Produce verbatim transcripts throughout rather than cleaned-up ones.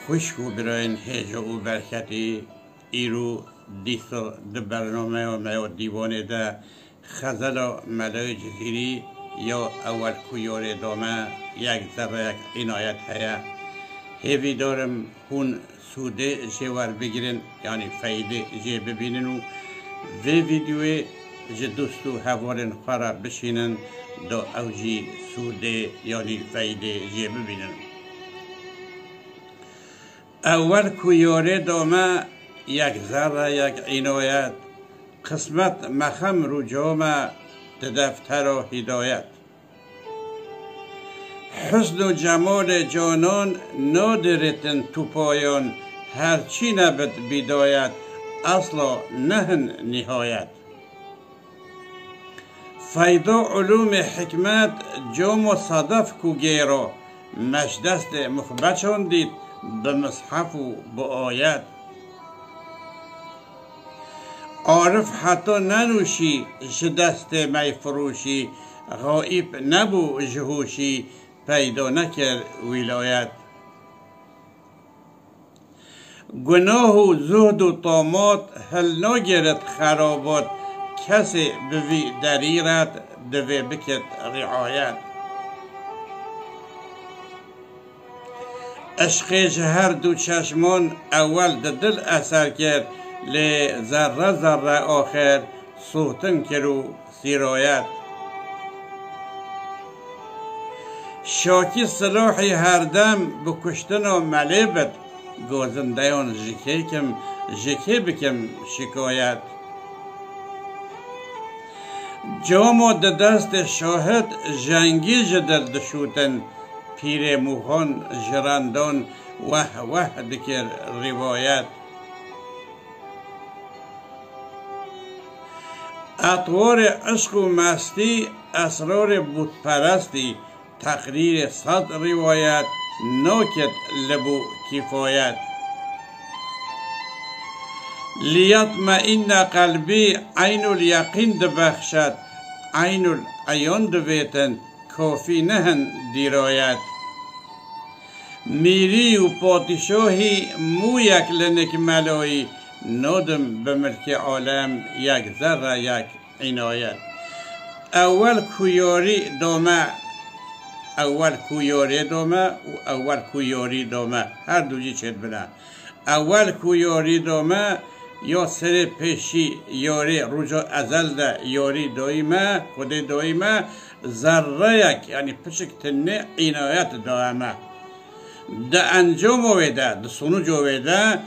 Xwişk û birayên hêja û berketî, îro dîsa di bernameya me ya dîwanê de xezela Melayê Cizîrî ya Ewel Ku Yarê Dame yek zerreyek înayet heye. Hêvîdar im hûn sûdê jê werbigirin, yanî feydê jê bibînin û vê vîdyoyê ji dost û hevalên xwe re bişînin, da ew jî sûdê, yanî feydê jê bibînin. Ewel ku yarê dame, yek zerre yek înayet, qismet mexem rûco me di deftera hîdayet. Husn û cemalê canan nadirêtin tu payan, her çî nebit bîdayet, esla nehin nîhayet. Feyda ulûmê hikmet, camo sedef ku gêro, meş destê muxbeçan dît, bi mishef û bi ayet. Arif heta nenûşî, ji destê mey firûşî, xaîb nebû ji hûşî, peyda nekir wîlayet. Gunah û zuhd û tamat hilnagêrit xerabat, kesê bi vî derî re divê bikit riayet. Eşqê ji her du çeşman ewel di dil eser kir, lê zerre zerre axir sotin kir û sîrayet. Şakî silahî herdem bi kuştina melê bit, gozindeyan ji kê kim, ji kê bikim şikayet? Camo di destê şahid jengî ji dil dişûtin, pîrê Muxan ji rendan weh weh dikir rîwayet. Etwarê eşq û mestî, esrarê bûtperestî, teqrîrê sed rîwayet, nakit li bo kîfayet. Liyatmeînne qelbî, eynul yeqîn dibexşet, eynul eyan divêtin, kafî nehin dîrayet. Mîrî û padîşahî mûyek li nik melayî, nadim bi milkê alem yek zerre yek înayet. Ewel ku yarî dame, ewel ku yarê dame û ewel ku yarî dame, her du jî çêdibine. Ewel ku yarî dame, ya serê pêşî yarê rûca ezel de yarî dayî me, Xwedê dayî me, zerreyek, yanî piçik tinê înayet daye me. Di encama wê de, di sonuca wê de,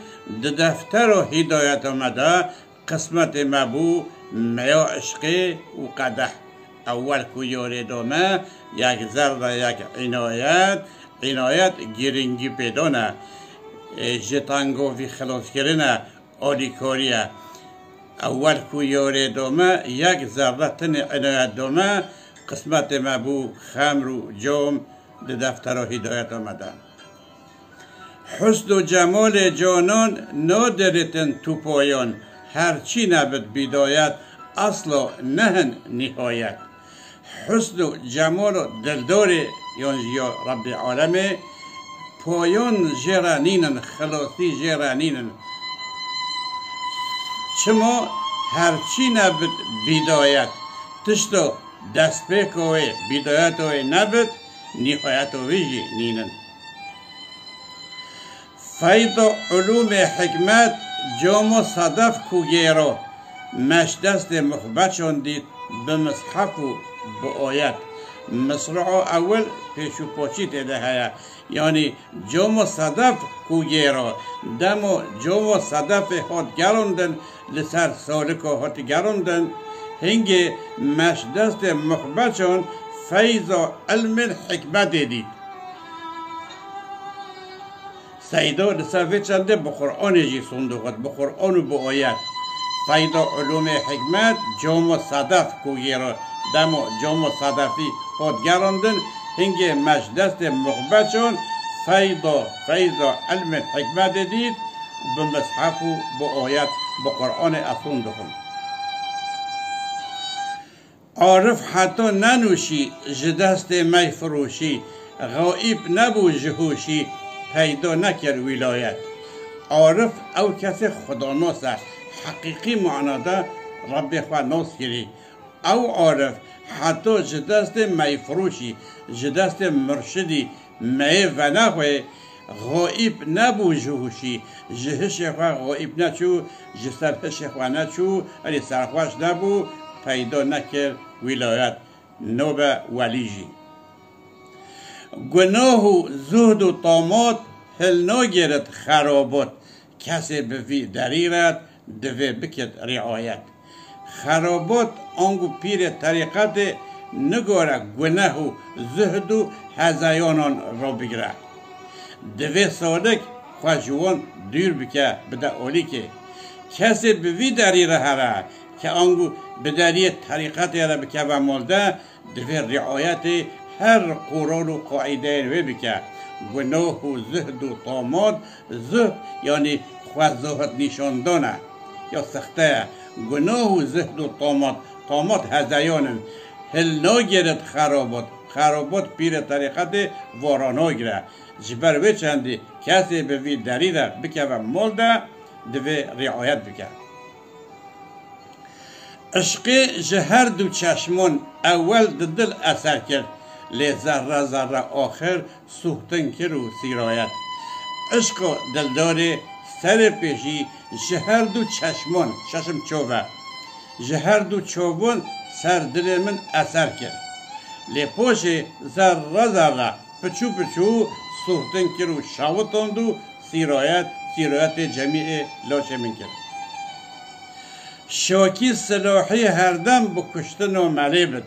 di deftera hîdayeta me de qismetê me bû meya eşqê û qedeh. Ewel ku yarê dame, yek zerre yek înayet, înayet girîngî pê dane, e, ji tengovî xilaskirin e, alîkarî ye. Ewel ku yarê dame, yek zerre tinê înayet dame, qismetê me bû xemr û cam di deftera hîdayeta me de. Husn û cemalê canan nadirêtin tu payan, her çî nebit bîdayet, esla nehin nîhayet. Husn û cemalo dildarê yan jî ya Rebbê alemê, payan jê re nînin, xilasî jê re nînin. Çima? Her çî nebit bîdayet. Tişto destpêka wê, bîdayeta wê nebit, nîhayeta wê jî nînin. Feyda ulûmê hikmet, camo sedef ku gêro, meş destê muxbeçan dît, bi mishef û bi ayet. Misraa ewil pêşûpoçî tê de heye. Yanî camo sedef ku gêro, demo camo sedefê hat gerandin, li ser salika hat gerandin, hingê meş destê muxbeçan feyza ilmên hikmetê dît. Seydo li ser vê çendê bi Qur'anê jî sond dixwit, bi Qur'an û bi ayet. Feyda ulûmê hikmet, camo sedef ku gêro, demo camo sedefî hat gerandin, hingê meş destê muxbeçan feyda, feyza ilmên hikmetê dît, bi mishef û bi ayet, bi Qur'anê ez sond dixwim. Arif heta nenûşî, ji destê mey firûşî, xaîb nebû ji hûşî, peyda nekir wîlayet. Arif ew kesê xudanos e, heqîqî manada Rebbê xwe nas kirî. Ew arif heta ji destê meyfirûşî, ji destê murşidî meyê venaxwê, xaîb nebû ji hûşî, ji hişê xwe xaîb neçû, ji ser hişê xwe neçû, erê serxweş nebû, peyda nekir wîlayet, nobe welî jî. Gunah û zuhd û tamat hilnagêrit xerabot, kesê bi vî derî re divê bikit riayet. Xerabot ango pîrê terîqetê nigore guneh û zuhd û hezeyanan rabigire. Divê salik xwe ji wan dûr bike, bide olîkê. Kesê bi vî derî re here ke ango bi deriyê terîqetê re bikeve mal de, divê riayetê her qoral û qaîdeyên wê bike. Gunah û zuhd û tamat, zuhd yanî xwe zohid nîşandan e ya sexte ye. Gunah û zuhd û tamat, tamat hezeyan in. Hilnagêrit xerabot, xerabot pîrê terîqetê vara nagire. Ji ber wê çendî kesê bi vî derî re bikeve mal de, divê riayet bike. Işqê ji her du çeşman ewel di dil eser kir, lê zerre zerre axir sûhtin kir û sîrayet. Işqa dildarê serê pêşî ji her du çeşman, çeşm çov e, ji her du çovan ser dilê min eser kir. Lê paşê zerre zerre, piçû piçû sûhtin kir û şawitand û sîrayet, sîrayetê cemî ê laşê min kir. Şakî silahî herdem bi kuştin û melê bit.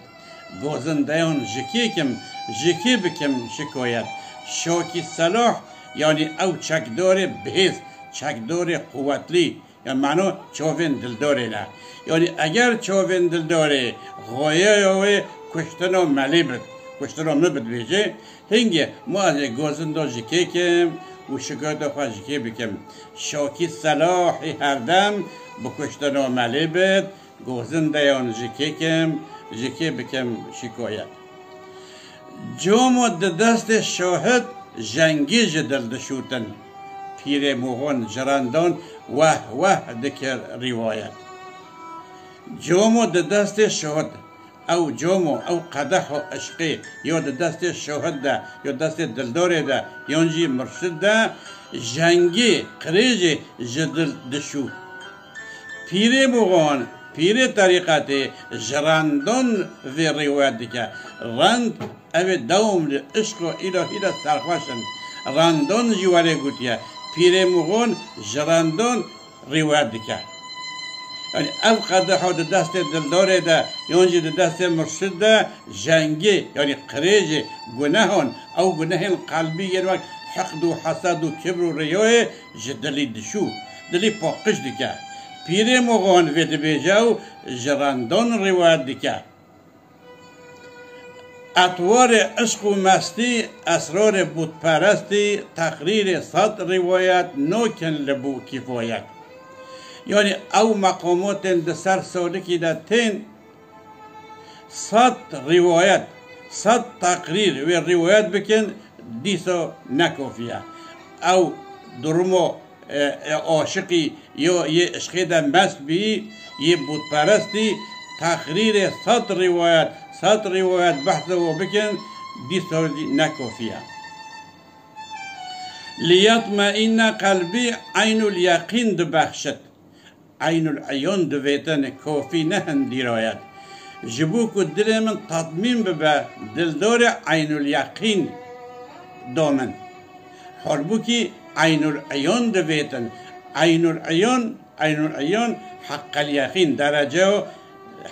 Gozindeyan ji kê kim, ji kê bikim şikayet. Şakî silah, yanî ew çekdarê bihêz, çekdarê quwetlî, ya mano çavên dildarê ne. Yanî eger çavên dildarê xweyaya wê kuştina melê bit, kuştina min bit bêje, hingê ma ez ê gozinda ji kê kim û şikayeta xwe ji kê bikim? Şakî selahî herdem bi kuştina melê bit, gozindeyan ji kê kim, ji kê bikim şikayet? Como di destê şahid jengî ji dil dişûtin. Pîrê Moxon ji rendan weh weh dikir rîwayet. Como di destê şahid, ew como, ew qedeho eşqê, yo di destê şahid de, yo destê dildarê de, yon jî murşid de, jengî, qirêjê ji dil dişû. Pîrê Moxon, pîrê terîqetê ji rendan vê rîwayet dike. Rend, ev ê dewam li işqa îlahî de serxweş in. Rendan jî werê gotiye. Pîrê Moxon ji rendan rîwayet dike. Yanî ev qedeho di destê dildarê de, yon jî di destê murşid de, jengê, yanî qirêjê gunehan, ew gunehên qelbî yên wek hiqd û hesed û kibr û riyayê, ji dilî dişû, dilî paqij dike. Pîrê Moxan vê dibêje û ji rendan rîwayet dike. Etwarê işq û mestî, esrarê bûtperestî, teqrîrê sed rîwayet nakin li bo kîfayet. Yanî ew meqamatên di ser salikî de tên, sed rîwayet, sed teqrîr wê rîwayet bikin, dîsa ne kafî ye. Ew duruma, e, e, aşiqî yo yê işqê de mest bî, yê bûtperestî, teqrîrê sed rîwayet, sed rîwayet behsa we bikin, dîsa jî ne kafî ye. Liyetmeîne qelbî eynul yeqîn dibexşit. Eynul eyon divêtin, kofî ne hin dîrayet. Ji bo ku dilê min tatmîn bibe, dildarê eynul yeqîn da min. Halbûkî eynul eyon divêtin. Eynul eyon, eynul eyon heqqel yeqîn, dereceya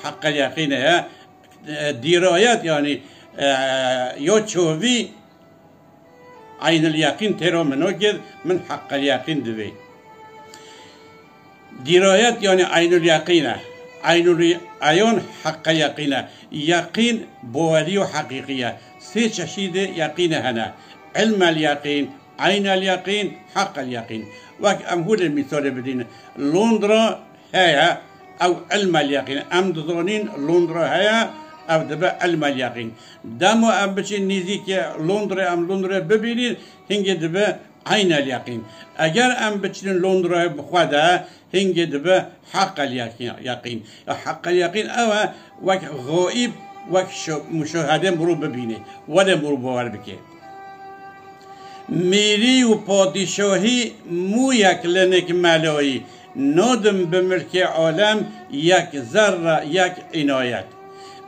heqqel yeqînê ye. E, dîrayet, yanî, e, yo çovî, eynil yeqîn têro min nokir, min heqqel yeqîn divê. Dîrayet, yanî eynul yeqîn e. Eynul eyon heqqel yeqîn e. Yeqîn, bawerî û heqîqî ye. Sê çeşîdê yeqînê hene. Ilmel yeqîn, eynel yeqîn, heqqel yeqîn. Wek em hûlê mîsalê bidînin. Londra heye, ew ilmel yeqîn. Em dizanîn Londra heye, ev dibe ilmel yeqîn. Dema em biçin nîzîkê Londrê, em Londrê bibînin, hingê dibe Eyn el-yeqîn. Eger em biçinin Londrayê bi xwe de, hingê dibe heq el-yeqîn. Ya heq el-yeqîn ew e, wek xaîb, wek şo-, muşahede mirov bibîne, were mirov bawer bike. Mîrî û padîşahî mûyek li nik melayî, nadim bi milkê alem yek zerre yek înayet.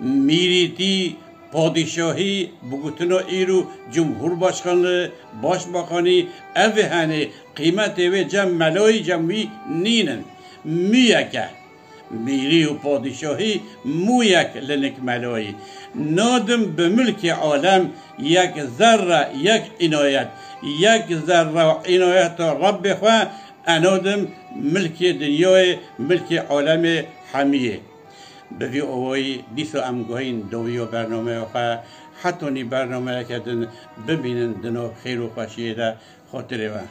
Mîrîtî, padîşahî, bi gotina îro cumhurbaşkanlığı, başbakanî, ev hene, qîmetê wê cem melayî cem wî nînin. Mûyek e. Mîrî û padîşahî mûyek li nik melayî. Nadim bi milkê alem yek zerre yek înayet. Yek zerre înayeta Rebbê xwe, enadim milkê dinyayê, milkê alemê hemiyê. Bi vî awayî dîsa em guhîn dawiya bernameya xwe, hetanî bernameyeke din bimînin di nav xêr û xweşiyê de. Xatirê we.